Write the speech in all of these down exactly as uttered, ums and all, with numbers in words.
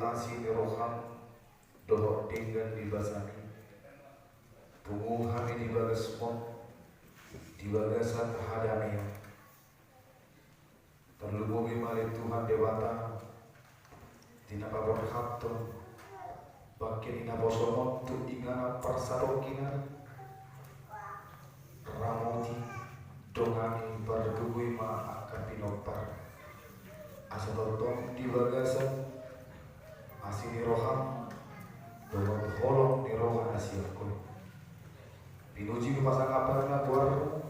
asi ni roham dohot denggan ni basam i, pungu hami di bagasmon di bagasan hadameon. Tarlumobi ma ale Tuhan Debata di na paborhathon bangke ni naposomon tu inganan parsadongan i. Ramoti, dongani, pargogoi ma angka pinompar, asa tongtong di bagasan asi ni roham dohot holong ni roha na sian Ho i. Pinuji ma pasangapan na goarmu,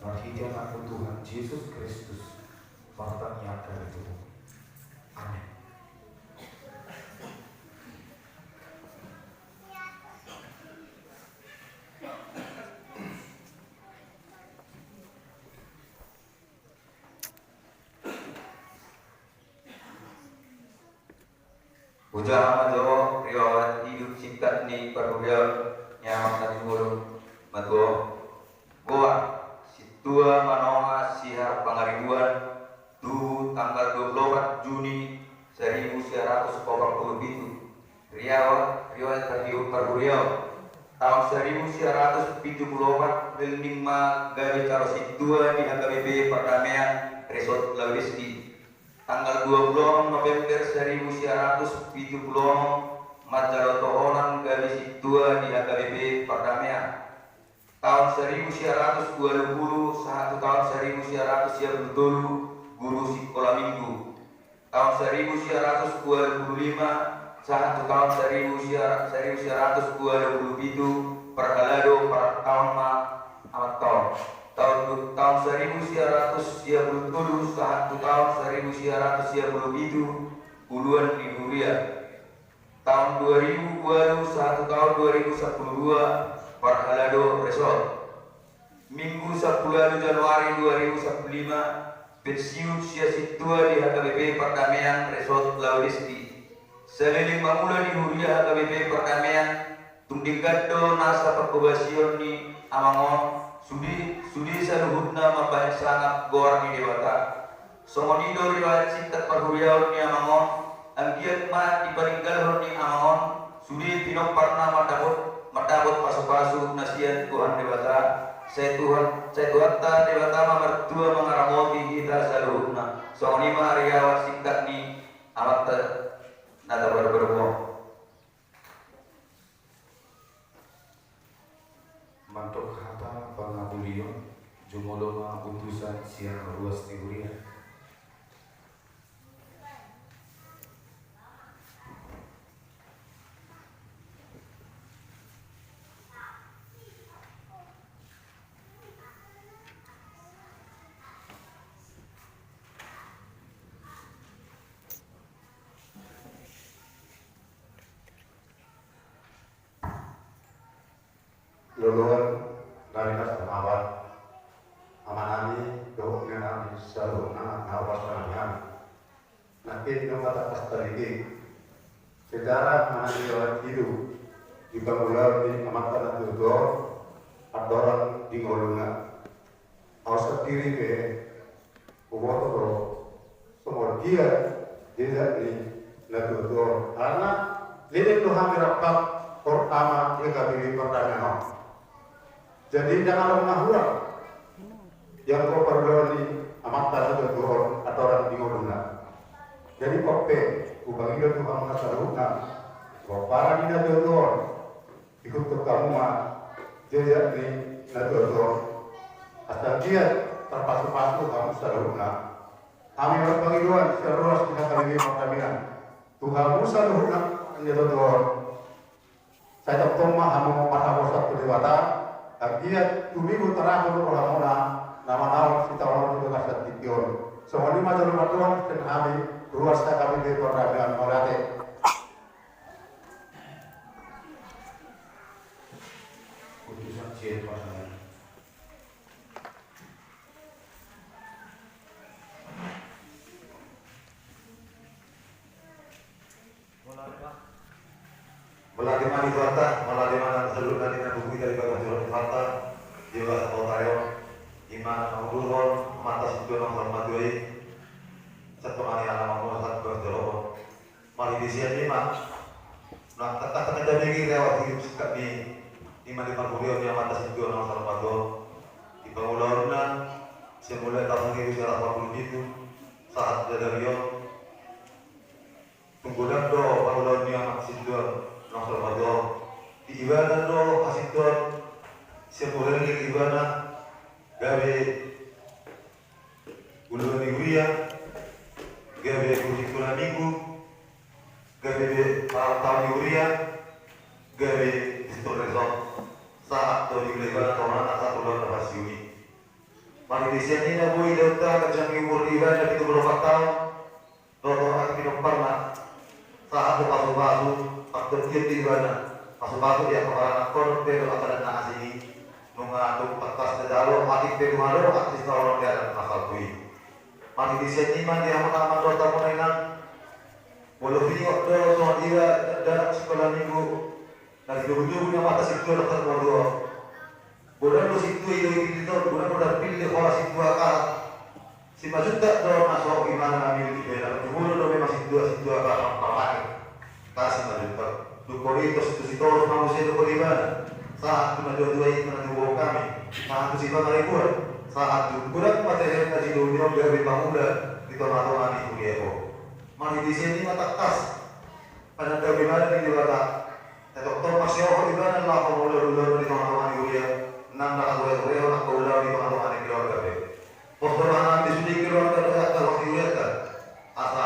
marhite Anakmu Tuhan Jesus Kristus, martangiang hami tu Ho. Amen. Hujaha ma jo riwayat hidup singkat ni parhuriaon ni amanta jumolo matua on. Goar: Sintua Manonga Siharpangaribuan, tubu tanggal dua puluh opat Juni saribu sia ratus opat pulu pitu. Riwayat, riwayat parhuriaon. Taon saribu sia ratus pitu pulu opat, leleng ma gabe calo sintua di H K B P Pardamean Resort Laodiski. Tanggal dua puluh onom November saribu sia ratus pitu pulu onom, manjalo tohonan gabe sintua di H K B P Pardamean. Taon saribu sia ratus ualu pulu sahat tu taon saribu sia ratus sia pulu tolu, guru sikola minggu. Taon saribu sia ratus ualu pulu lima sahat tu taon saribu sia, saribu sia ratus ualu pulu pitu, parhalado partaon ma amanta on. Taon, taon saribu sia ratus sia pulu tolu sahat tu taon saribu sia ratus sia pulu pitu, uluan ni huria. Taon dua ribu ualu sahat tu taon dua ribu sampulu dua, parhalado resort. Minggu sampulu ualu Januari dua ribu sampulu lima, pensiun sian sintua di H K B P Pardamean Resort Laodiski. Saleleng mangula di huria H K B P Pardamean, tung denggan do nasa panghobasion ni amang on, sude, sude saluhutna mambahen sangap goar ni Debata. Songon i do riwayat singkat parhuriaon ni amang on, anggiat ma dipaninggalhon ni amang on sude pinomparna mandapot, mandapot pasupasu na sian Tuhan Debata. Sai Tuhan, sai Tuhanta Debata ma martua mangaramoti hita saluhutna. Songon i ma riwayat singkat ni amanta na taparbarbon. Mandok hata pangamulion, jumolo ma utusan sian ruas ni huria. Loloan nari na samabat, amanami dohot inanami saluhutna na hupasahat hami. Nangkin nunga tapastalinggi sejarah manang riwayat hidup di pangulaon ni amanta na tuatua on andorang di ngoluna. Ahu sandiri pe huboto do songon dia jejak ni na tuatua on. Alana leleng do hami rap dohot ama di H K B P Pardamean on. Jadi ndang adong na hurang di angka parulaon ni amanta na tuatua on andorang di ngoluna. Jadi on pe hupangido tu hamu na saluhutna, pomparan ni na tuatua on, ihuthon hamu ma jejak ni na tuatua on, asa anggiat tarpasupasu hamu saluhutna. Hami marpangidoan sian ruas ni H K B P Pardamean tu hamu saluhutna na tuatua on. Sai tongtong ma hamu marhaposan tu Debata, anggiat tumibu tarahum rohamuna na manaon sitaonon di bagasan tingki on. Songon i ma jolo mandok sian hami ruas H K B P Pardamean, mauliate. Utusan sian pasangan. Mauliate ma di Tuhanta, mauliate ma di na saluhutna di na tubu hita di bagasan joro ni Tuhanta, di bagasan huta on, i ma na mangudurhon amanta sintua na saur matua i, sahat tu angka ni anak amanta sahat tu bagasan joro on. Marhite sian i ma, na tangkas na tabege lewat hidup singkat ni, ni ma di parhuriaon ni amanta sintua na salpu on, di pangulaonna, sian mulai taon saribu sia ratus opat pulu pitu, sahat sadari on, tung godang do pangulaon ni amanta sintua na salpu on. Di ibana do hasintuan, sian mulai ni ibana, gabe uluan ni huria, gabe guru sintua na minggu, gabe be paraltaon ni huria, gabe gestor resort, sahat do di ibana tohonan na sahat ulaon na parsahut i. Marhite sian i na boi didaonta ganjang ni umur ni ibana pitu pulu opat taon, dohot angka pinomparna, sahat do pasupasu, pangkataion di ibana, pasupasu di angka paranakon, dohot angka dongan na asing i, nunga tung tangkas dijalo, atik pe nunga adong, atik pe nunga adong, di adat na salpu i. Marhite sian i ma di hamu na amang dohot hamu na inang, molo huingot do songon dia, da sikola minggu, na di jogu-jogu ni amanta sintua na salpu on. Godang do sintua i do i di tong, godang do na pillit holan sintua kahat. Simanjuntak do na so ibana na millit ibana, jumolo do memang sintua, sintua kahat parmake. Kahat Simanjuntak. Dung hori tos tu Sitorus ma muse do hori ibana. Sahat tu na tua-tua i na tubu hami. Sahat tu Sipangaribuan. Sahat tu godang ma tehe na jolo ni on gabe pangula di tonga-tonga ni huria on. Marhite sian i ma tangkas panandao ibana di Debata. Sai tongtong marsihohot ibana laho mangula ulaon di tonga-tonga ni huria, nang na haturehon angka ulaon di tonga-tonga ni keluarga pe. Pos do roha nami di sude keluarga dohot angka hurianta. Asa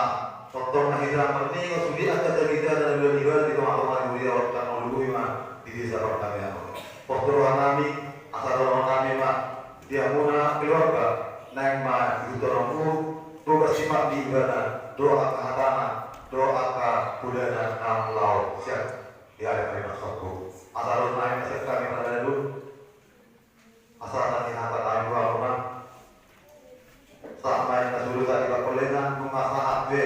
tongtong na hita marningot sude angka tangitangita na niluluan ibana di tonga-tonga ni huria on, nang molo boi ma di desa partangiangan on. Pos do roha nami, asa dohonon nami ma di hamuna keluarga, naeng ma diihuthon hamu bogas simak ni ibana, dohot angka hatana, dohot angka hulana na laho sian di ari-ari na salpu. Asa dohonon nami ma sian hami parhalado, asa na nihata nami tu hamuna, sahat ma i na solu sahat di pangkolen, nunga sahat be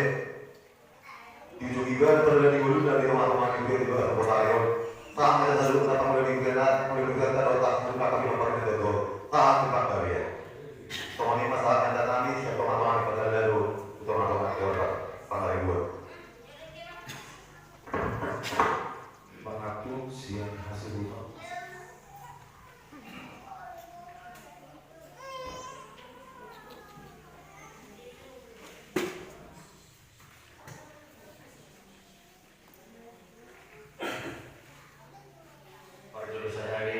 di ujung ibana pangula ni ngoluna di tonga-tonga ni huria di bagasan botari on. Sahat ma i na saluhutna pangula ni huria, pangula ni huria na dohot saluhutna pangula ni huria na dohot sahat di panggabean. Songon i ma sahat ni hata nami sian tonga-tonga ni parhalado tu tonga-tonga ni keluarga Pangaribuan. Mangatur sian hasibuton. Parjolo sadari,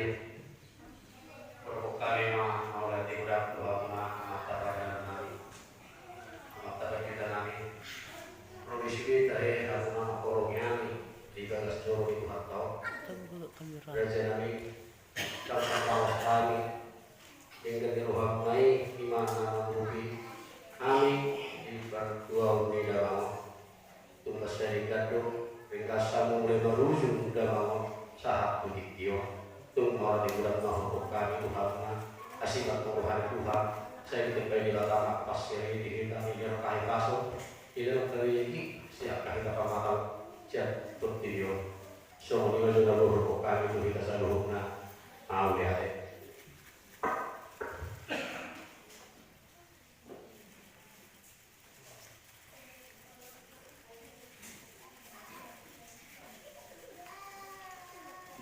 horhon hami ma mauliate godang tu hamuna amanta pardalanan nami, amanta pandita nami. Ro di sude tahe hamuna mangkorhon hami di bagas joro ni Tuhanta on. Raja nami, Ndang tarbalos hami, denggan ni rohamuna i, i ma na mangurupi hami di partuaon ni damang on. Tung mansai denggan do, ringgas hamu mulai marujung damang on sahat tu tingki on. Tung mauliate godang ma horhon hami tu hamuna, asi ma tu roha ni Tuhan, sai ditempai Debata ma parseri di hita, di angka hahipason, di angka rejeki, sian angka hita pamataon sian portibi on. Songon i ma jolo na horhon hami tu hita saluhutna. Mauliate.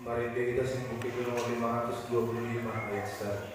Marende hita sian Buku Ende nomor lima ratus dua puluh lima ayat satu.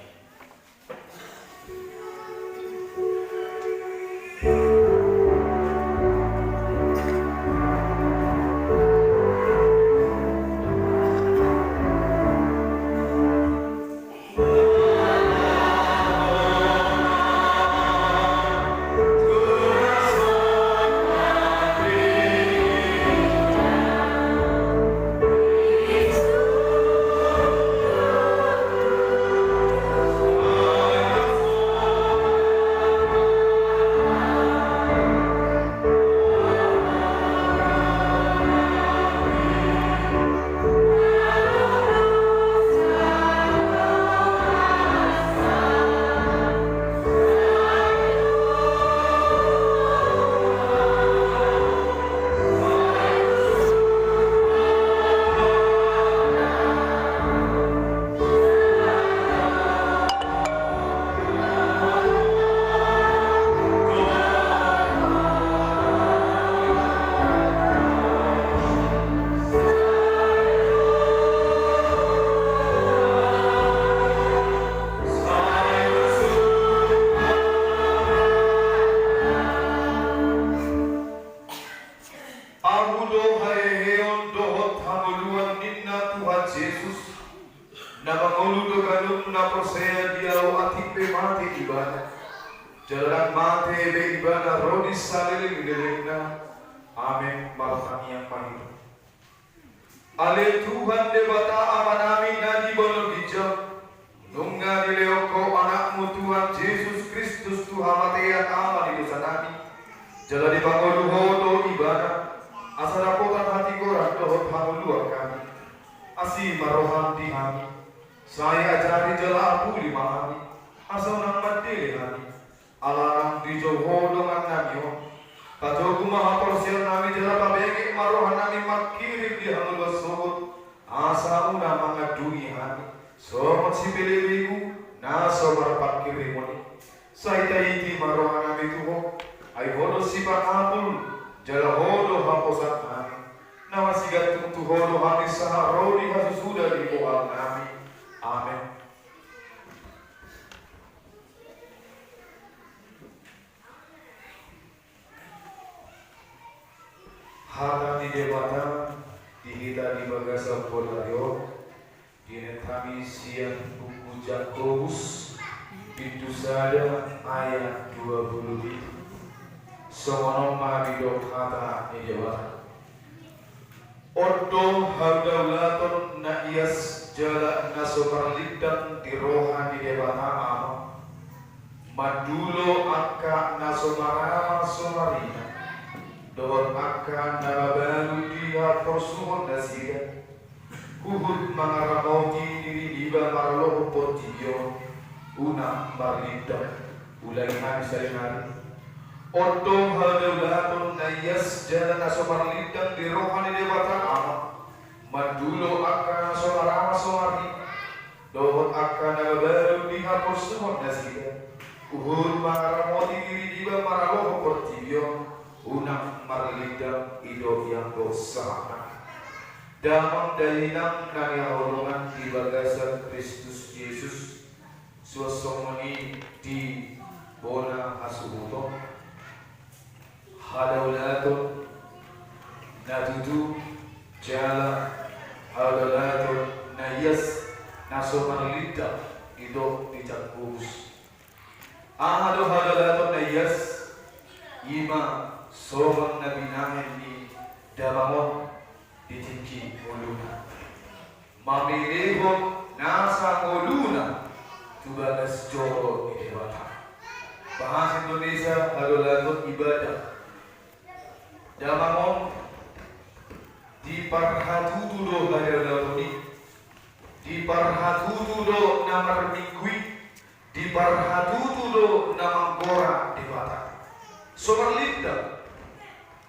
Na mangolu do ganup na porsea di Ahu, atik pe mate ibana. Jala ndang mate be ibana, ro di saleleng ni lelengna. Amen. Martangiang ma hita. Ale Tuhan Debata Amanami na di banua ginjang, nunga dilehon Ho AnakMu Tuhan Jesus Kristus tu hamatean ama ni dosanami, jala dipangolu Ho do ibana, asa dapotan hatigoran dohot hangoluan hami. Asi ma rohaM di hami, sai ajari jala apuli ma hami, asa unang mandele hami. Ala naung dijou Ho dongannami on, patogu ma haporseaonnami jala pabege ma rohanami mangkirim di hangoluan sogot, asa unang mangandungi hami songon sipelebegu na so marpangkirimon i. Sai taiti ma rohanami tu Ho, ai Ho do sipangapul jala Ho do haposan nami. Na masigantung tu Ho do hami sahat ro di hasusuda ni bohalnami. Amen. Hata ni Debata di hita di bagasan pola rio, dienet hami sian buku Jakobus, bindu sada ayat dua pulu pitu. Songon on ma didok hata ni Debata. On do hadaulaton na ias jala na so marlindang di roha ni Debata Ama, mandulo angka na so marama so marina, dohot angka na mabalu di haporsuhon nasida, huhut mangaramoti diri niba maralohon portibi on, unang marlindang. Ulangi hami saonari. On do hadaulaton na ias jala na so marlindang di roha ni Debata Ama, mandulo angka na so marama so marina, dohot angka na mabalu di haporsuhon nasida, huhut mangaramoti diri niba maralohon portibi on, unang marlindang i do ianggo sahatna. Damang dainang na hinaholongan di bagasan Kristus Jesus, suang songon i di bona hasuhuton. Hadaulaton na tutu jala hadaulaton na ias na so marlindang didok di Jakobus. Aha do hadaulaton na ias? I ma songon na binahen ni damang on di tingki ngoluna, mamelehon nasa ngoluna tu bagas joro ni Debata. Bahasa Indonesia, hadaulaton ibadah. Damang on diparhatutu do hadaulaton i, diparhatutu do na marminggu i, diparhatutu do na manggora Debata. So marlindang.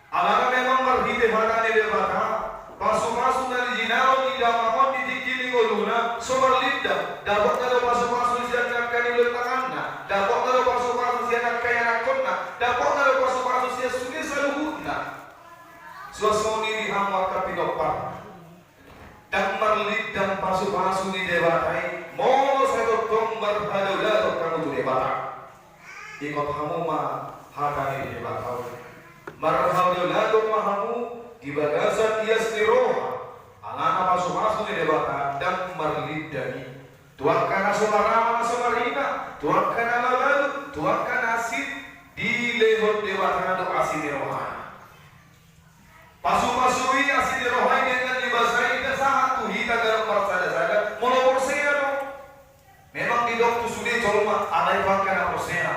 Alana memang marhite hata ni Debata, pasupasu na jinalo ni damang on di tingki ni ngoluna so marlindang. Dapotna do pasupasu sian angka ni uluan tanganna, dapotna do pasupasu sian angka ianakhonna, dapotna do pasupasu sian sude saluhutna. Suang songon i di hamu angka pinompar. Ndang marlindang pasupasu ni Debata i molo sai tongtong marhadaulaton hamu tu Debata. Ingot hamu ma hata ni Debata on. Marhadaulaton ma hamu di bagasan ias ni roha, alana pasupasu ni Debata ndang marlindang i tu angka na so marama na so marina, tu angka na mabalu, tu angka na asing dilehon Debata do asi ni rohana. Pasupasu i asi ni roha i dengan dibasai, sahat tu hita ganup marsadasada molo porsea do. Memang didok tu sude jolma, alai tu angka na porsea.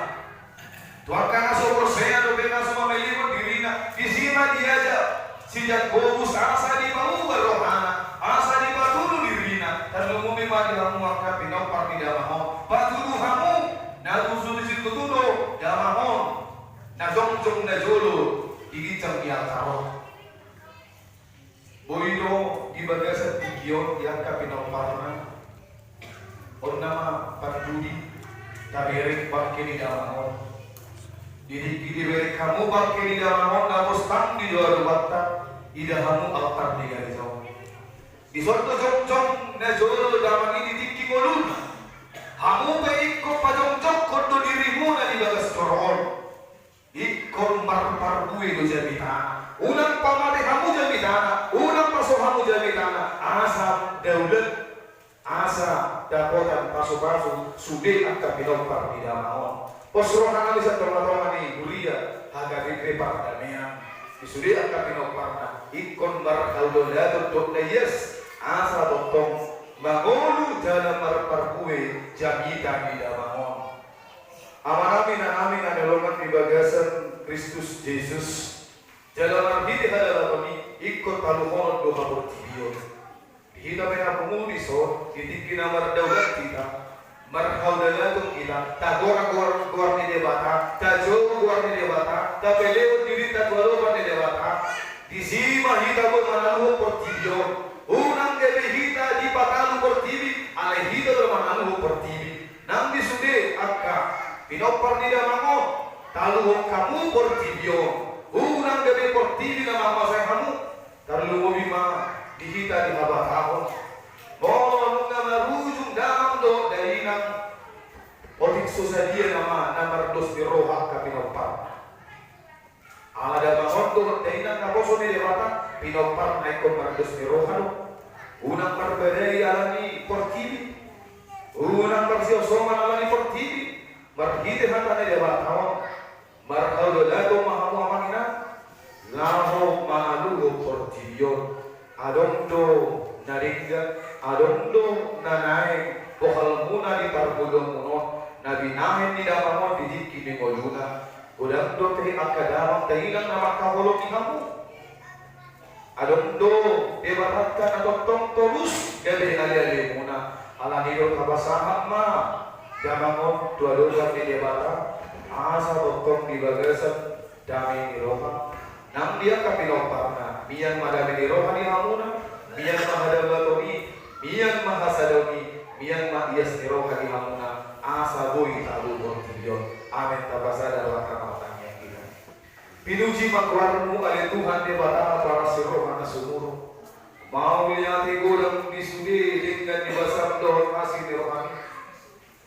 Tu angka na so porsea dope na so mamelehon dirina, disi ma diajak si Jakobus asa dipauba rohana, asa dipatudu dirina. Tarlumobi ma di hamu angka pinompar ni damang on, patudu hamu na tutu situtu do damang on na jongjong najolo di ginjang ni altar on. Boi do di bagasan tingki on di angka pinomparna. On nama parpudi tabereng bangke ni damang on. Di tingki dibereng hamu bangke ni damang on, na pos tanggi do arubanta, ida hamu altar ni gareja on. Dison do jongjong najolo damang i di tingki ngoluna. Hamu pe ingkon pajongjongkon do dirimuna di bagas joro on. Ingkon marparbue do jamitana. Unang pamate hamu jamitana, unang paso hamu jamitana, asa daulat, asa pasu-pasu sude angka pinompar ni damang on. Pos roha nami sian tonga-tonga ni huria H K B P Pardamean, di sude angka pinomparna, ingkon marhaululaton dohot na ias, asa tongtong mangolu jala marparbue jamita ni damang on. Amanami, inanami na hinaholongan di bagasan Kristus Jesus, jala marhite hadalaton i ingkon taluhonon do haportibion. Di hita pe na pungu dison, di tingki na mardaulat hita, marhaululaton hita, tagoar goar, goar ni Debata, tajou goar ni Debata, tapelehon dirinta tu adopan ni Debata. Disi ma hita boi manaluhon portibi on. Unang gabe hita dipatalu portibi, alai hita do manaluhon portibi. Nang di sude angka pinompar ni damang on, taluhon hamu portibi on. Unang gabe portibi na mamasahi hamu. Tarlumobi ma di hita di habatahon. Molo nunga marujung damang dohot dainang, otik so sadia nama na mardos ni roha angka pinomparna. Ala damang on dohot dainang naposo ni Debata, pinomparna ingkon mardos ni roha do. Unang marbadai ala ni portibi. Unang marsihoshongan ala ni portibi. Marhite hata ni Debata on, marhaululaton ma hamu, amang, inang, laho manaluhon portibi on. Adong do na denggan, adong do na naeng bohalmuna di parngoluonmuna on, na binahen ni damang on di tingki ni ngoluna. Godang dope angka damang dainang na mangkaholongi hamu. Adong do Debatanta na tongtong torus gabe alealemuna. Alani i do tapasahat ma damang on tu adopan ni Debata, asa tongtong di bagasan dame ni roha. Nang di angka pinomparna, mian ma dame ni roha di hamuna, mian ma hadaulatonni, mian ma hasadaonni, mian ma ias ni roha di hamuna, asa boi taluhon portibi on. Amen. Tapasada rohanta, martangiang hita. Pinuji ma goarmu, ale Tuhan Debata, paras ni roha na sumurung. Mauliate godang di sude denggan ni basam dohot asi ni roham.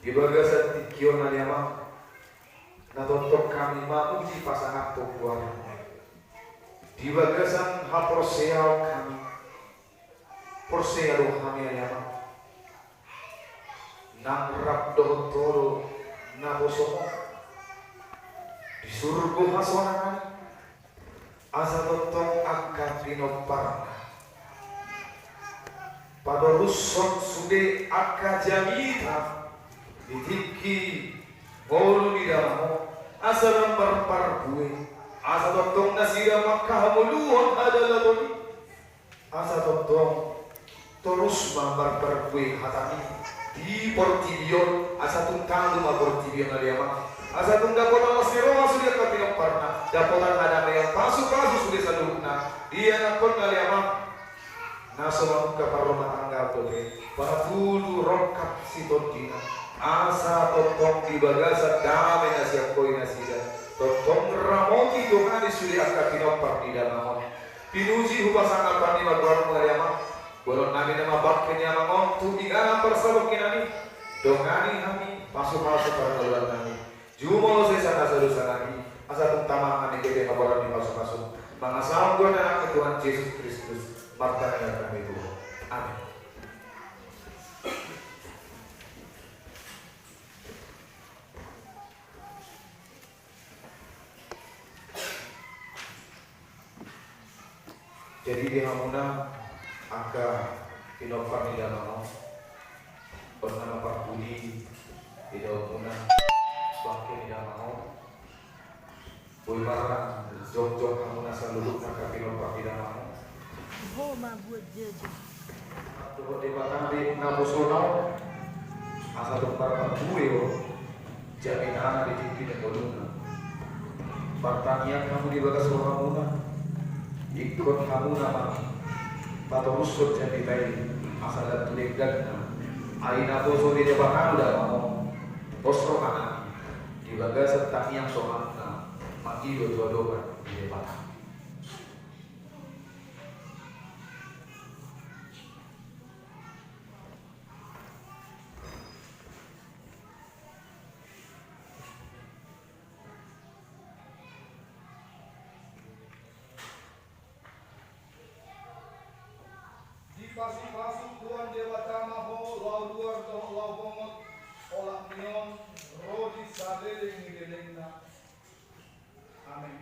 Di bagasan tingki on, ale Amang, na tongtong hami mamuji pasangaphon goarmu. Di bagasan haporseaon hami, porsea do hami, ale Amang, nang rap dohot Ho do naposomuna di surgo hasonangan i, asa tongtong angka pinomparna patorushon sude angka jamita di tingki ngolu ni damang on, asa lam marparbue, asa tongtong nasida mangkahamoluhon hadalaton i. Asa tongtong torus ma marparbue hatami di portibi on, asa tung talu ma portibi on, ale Amang. Asa tung dapotan las ni roha sude angka pinomparna, dapotan hadameon, pasupasu sude saluhutna di ianakhonna, ale Amang. Na so mamungka parrumatanggaon dope, patudu rongkap sitondina, asa tongtong di bagasan dame na sian Ho i nasida tongtong ramoti, dongani sude angka pinompar ni damang on. Pinuji, hupasangap hami ma goarmu, ale Amang. Boanonnami nama bangke ni Amang on tu inganan parsalongan nami. Dongani hami, pasupasu parngoluan nami. Jumolo sesa nasa dosa nami, asa tung taman hami gabe haboan ni pasupasu. Mangasahon goar ni Anakmu Tuhan Jesus Kristus, martangiang hami tu Ho. Amen. Jadi di hamuna angka pinompar ni damang on, on nama parpudi di daonmuna bangke ni damang on. Boi marrang jongjong hamuna saluhutna angka pinompar ni damang on. Ho ma buat jaja. Dohot Debata be naposona on, asa tung marparbue on jamitana di tingki ni ngoluna. Martangiang hamu di bagas rohamuna, ingkon hamuna ma patorushon jamita i asa lam tu dengganna. Ai naposo ni Debata do damang on, pos rohanami di bagasan tangiang somalna mangido tu adopan ni Debata. Dipasupasu Tuhan Debata ma ho, laho ruar dohot laho bongot, Ro di saleleng ni lelengna. Amen.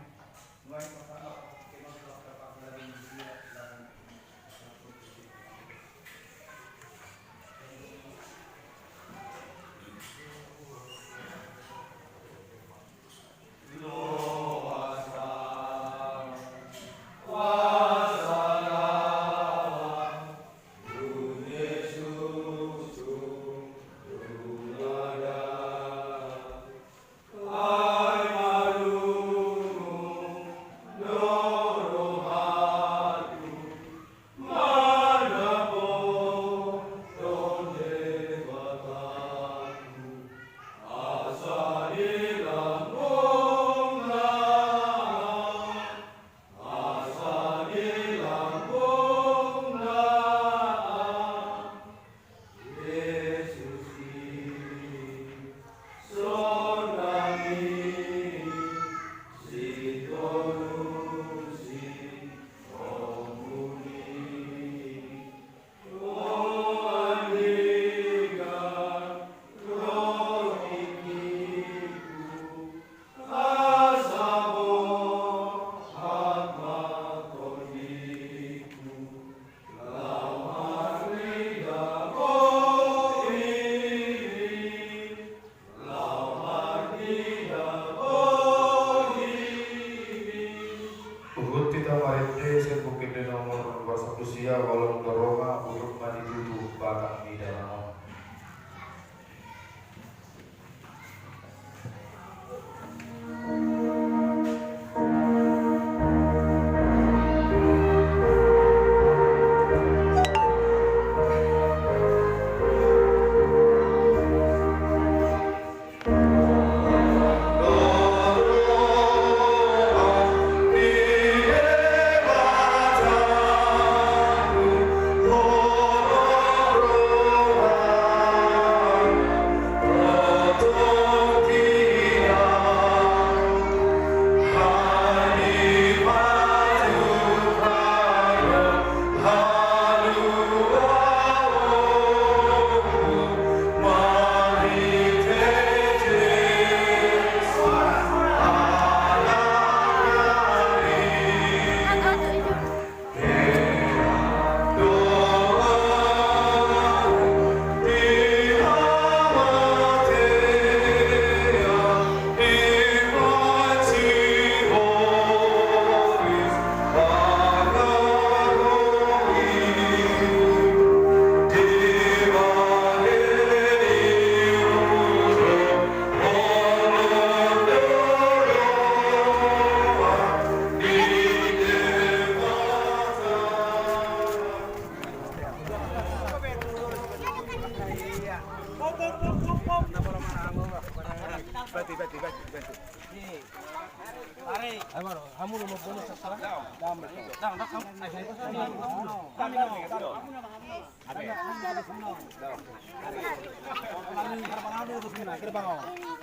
Huhut hita marende sian Buku Ende nomor dua ratus sia, ualu dua roha, urup ma ditutu batang ni dalan on.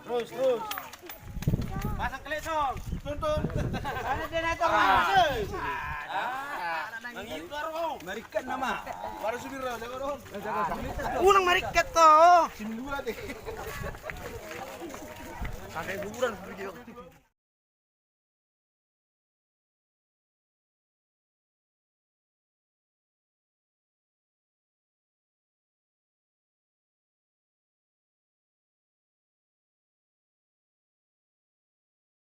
Terus, terus. Pasang klakson. Tuntun. Ada detonator. Mariket nama. Baru supir, jago dong. Ulang mariket to. Sini dulu nanti. Sampai kuburan video.